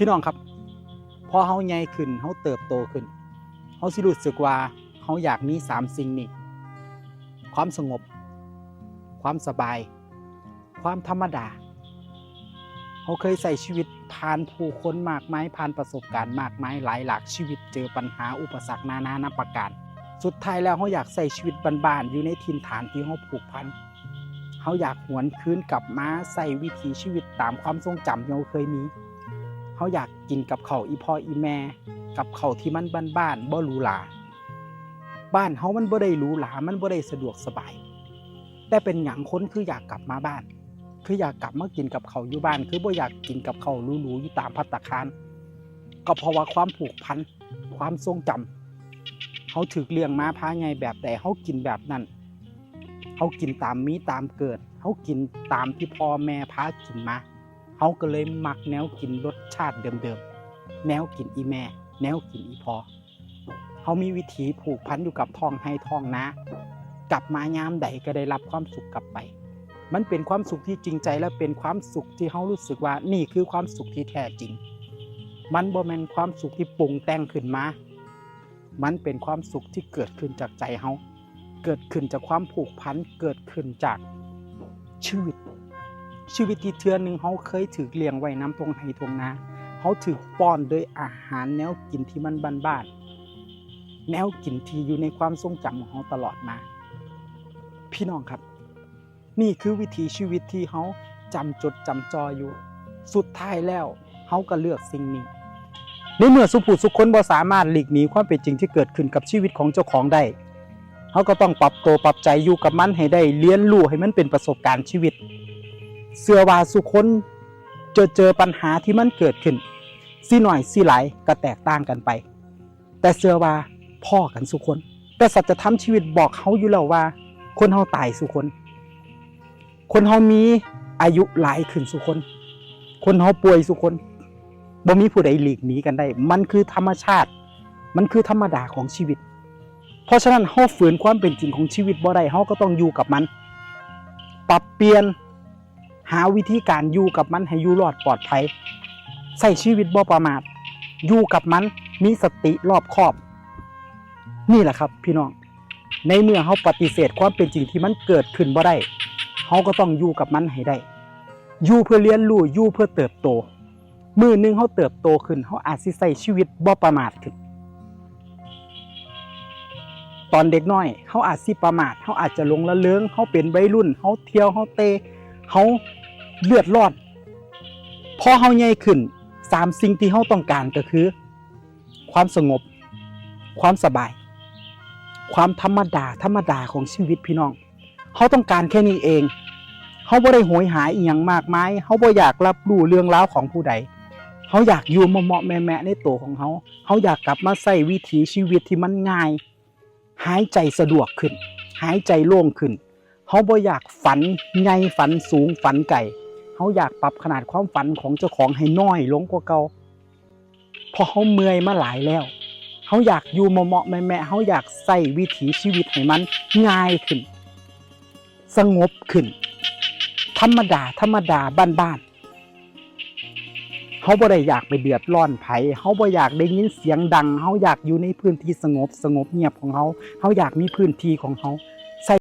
ພີ່ນ້ອງຄັບ, ພໍເຮົາໃຫຍ່ຂຶ້ນ, ເຮົາເຕີບໂຕຂຶ້ນ, ເຮົາຊິຮູ້ສຶກວ່າເຮົາຢາກມີສາມສິ່ງນີ້, ຄວາມສະຫງົບ, ຄວາມສະບາຍ, ຄວາມທຳມະດາ. ເຮົາເຄີຍໃຊ້ຊີວິດຜ່ານຜູ້ຄົນມາກມາຍ, ຜ່ານປະສົບການມາກມາຍ, ຫຼາຍຫຼາກຊີວິດ, ເຈີປັນຫາອຸປະສັກນານານາປະການ. ສຸດທ້າຍແລ້ວເຮົາຢາກໃຊ້ຊີວິດບ້ານໆ ຢູ່ໃນຖິ່ນຖານທີ່ເຮົາຜູກພັນ. ເຮົາຢາກຫວນຄືນກັບມາໃຊ້ວິຖີຊີວິດຕາມຄວາມຊົງຈຳທີ່ເຮົາເຄີຍມີ. ເຮົາຢາກກິນກັບເຂົ້າອີ່ພໍ່ອີ່ແມ່, ກັບເຂົ້າທີ່ມັນບ້ານໆ, ບໍ່ຫຼູຫຼາ. ບ້ານເຮົາມັນບໍ່ໄດ້ຫຼູຫຼາ, ມັນບໍ່ໄດ້ສະດວກສະບາຍ, ແຕ່ເປັນຫຍັງຄົນຄືຢາກກັບມາບ້ານ, ຄືຢາກກັບມາກິນກັບເຂົ້າຢູ່ບ້ານ, ຄືບໍ່ຢາກກິນກັບເຂົ້າຫຼູໆຢູ່ຕາມພັດຕາຄານ? ກໍເພາະວ່າຄວາມຜູກພັນ, ຄວາມຊົງຈຳ. ເຮົາຖືກລ້ຽງມາພາໃຫຍ່ແບບໃດ, ເຮົາກິນແບບນັ້ນ. ເຮົາກິນຕາມມີຕາມເກີດ, ເຮົາກິນຕາມທີ່ພໍ່ແມ່ພາກິນມາ. ເຮົາກໍເລີຍມັກແນວກິນລົດຊາດເດີມໆ, ແນວກິນອີ່ແມ່, ແນວກິນອີ່ພໍ່. ເຮົາມີວິຖີຜູກພັນຢູ່ກັບທ້ອງໄຮ່ທ້ອງນາ, ກັບມາຍາມໃດກໍໄດ້ຮັບຄວາມສຸກກັບໄປ. ມັນເປັນຄວາມສຸກທີ່ຈິງໃຈ ແລະ ເປັນຄວາມສຸກທີ່ເຮົາຮູ້ສຶກວ່ານີ້ຄືຄວາມສຸກທີ່ແທ້ຈິງ. ມັນບໍ່ແມ່ນຄວາມສຸກທີ່ປຸງແຕ່ງຂຶ້ນມາ, ມັນເປັນຄວາມສຸກທີ່ເກີດຂຶ້ນຈາກໃຈເຮົາ, ເກີດຂຶ້ນຈາກຄວາມຜູກພັນ, ເກີດຂຶ້ນຈາກຊີວິດ, ຊີວິດທີ່ເທື່ອໜຶ່ງເຮົາເຄີຍຖືກລ້ຽງໄວ້ນຳທົ່ງໄຮ່ທົ່ງນາ, ເຮົາຖືກປ້ອນໂດຍອາຫານແນວກິນທີ່ມັນບ້ານໆ, ແນວກິນທີ່ຢູ່ໃນຄວາມຊົງຈຳຂອງເຮົາຕະຫຼອດມາ. ພີ່ນ້ອງຄັບ, ນີ້ຄືວິຖີຊີວິດທີ່ເຮົາຈຳຈົດຈຳຈໍ່ຢູ່. ສຸດທ້າຍແລ້ວເຮົາກໍເລືອກສິ່ງນີ້. ໃນເມື່ອສູ່ຜູ້ສູ່ຄົນບໍ່ສາມາດຫຼີກໜີຄວາມເປັນຈິງທີ່ເກີດຂຶ້ນກັບຊີວິດຂອງເຈົ້າຂອງໄດ້, ເຮົາກໍຕ້ອງປັບໂຕປັບໃຈຢູ່ກັບມັນໃຫ້ໄດ້, ລຽນຮູ້ໃຫ້ມັນເປັນປະສົບການຊີວິດ. ເຊື່ອວ່າສູ່ຄົນຈະເຈີປັນຫາທີ່ມັນເກີດຂຶ້ນ, ຊິໜ້ອຍຊິຫຼາຍກໍແຕກຕ່າງກັນໄປ. ແຕ່ເຊື່ອວ່າພໍ້ກັນສູ່ຄົນ. ແຕ່ສັດຈະທຳຊີວິດບອກເຮົາຢູ່ແລ້ວວ່າ ຄົນເຮົາຕາຍສູ່ຄົນ, ຄົນເຮົາມີອາຍຸຫຼາຍຂຶ້ນສູ່ຄົນ, ຄົນເຮົາປ່ວຍສູ່ຄົນ, ບໍ່ມີຜູ້ໃດຫຼີກໜີກັນໄດ້. ມັນຄືທຳມະຊາດ, ມັນຄືທຳມະດາຂອງຊີວິດ. ເພາະສະນັ້ນ ເຮົາຝືນຄວາມເປັນຈິງຂອງຊີວິດບໍ່ໄດ້, ເຮົາກໍຕ້ອງຢູ່ກັບມັນ, ປັບປ່ຽນ ຫາວິທີການຢູ່ກັບມັນໃຫ້ຢູ່ລອດປອດໄພ, ໃຊ້ຊີວິດບໍ່ປະໝາດ, ຢູ່ກັບມັນ, ມີສະຕິລອບຄອບ. ນີ້ແຫຼະຄັບພີ່ນ້ອງ, ໃນເມື່ອເຮົາປະຕິເສດຄວາມເປັນຈິງທີ່ມັນເກີດຂຶ້ນບໍ່ໄດ້, ເຮົາກໍຕ້ອງຢູ່ກັບມັນໃຫ້ໄດ້, ຢູ່ເພື່ອລຽນຮູ້, ຢູ່ເພື່ອເຕີບໂຕ. ມື້ໜຶ່ງເຮົາເຕີບໂຕຂຶ້ນ, ເຮົາອາດຊິໃຊ້ຊີວິດບໍ່ປະໝາດຂຶ້ນ. ຕອນເດັກນ້ອຍເຮົາອາດຊິປະໝາດ, ເຮົາອາດຈະຫຼົງລະເລີງ, ເຮົາເປັນໄວລຸ້ນ, ເຮົາທ່ຽວ, ເຮົາເຕະ, ເຮົາເລືອດຮ້ອນ. ພໍເຮົາໃຫຍ່ຂຶ້ນ, ສາມສິ່ງທີ່ເຮົາຕ້ອງການກໍຄື ຄວາມສະຫງົບ, ຄວາມສະບາຍ, ຄວາມທຳມະດາ, ທຳມະດາຂອງຊີວິດ, ພີ່ນ້ອງ. ເຮົາຕ້ອງການແຄ່ນີ້ເອງ. ເຮົາບໍ່ໄດ້ໂຫຍຫາອີ່ຫຍັງມາກມາຍ. ເຮົາບໍ່ຢາກຮັບຮູ້ເລື່ອງລາວຂອງຜູ້ໃດ. ເຮົາຢາກຢູ່ເໝາະໆແມະໆໃນໂຕຂອງເຮົາ. ເຮົາຢາກກັບມາໃຊ້ວິຖີຊີວິດທີ່ມັນງ່າຍ, ຫາຍໃຈສະດວກຂຶ້ນ, ຫາຍໃຈໂລ່ງຂຶ້ນ. ເຮົາບໍ່ຢາກຝັນໃຫຍ່, ຝັນສູງ, ຝັນໄກ. ເຮົາຢາກປັບຂະໜາດຄວາມຝັນຂອງເຈົ້າຂອງໃຫ້ນ້ອຍລົງກວ່າເກົ່າ. ເພາະເຮົາເມື່ອຍມາຫຼາຍແລ້ວ. ເຮົາຢາກຢູ່ເໝາະໆແມະໆ, ເຮົາຢາກໃຊ້ວິຖີຊີວິດໃຫ້ມັນງ່າຍຂຶ້ນ, ສະຫງົບຂຶ້ນ, ທຳມະດາ, ທຳມະດາ, ບ້ານໆ. ເຮົາບໍ່ໄດ້ຢາກໄປເດືອດຮ້ອນໃຜ, ເຮົາບໍ່ຢາກໄດ້ຍິນສຽງດັງ, ເຮົາຢາກຢູ່ໃນພື້ນທີ່ສະຫງົບ, ສະຫງົບງຽບຂອງເຮົາ, ເຮົາຢາກມີພື້ນທີ່ຂອງເຮົາ.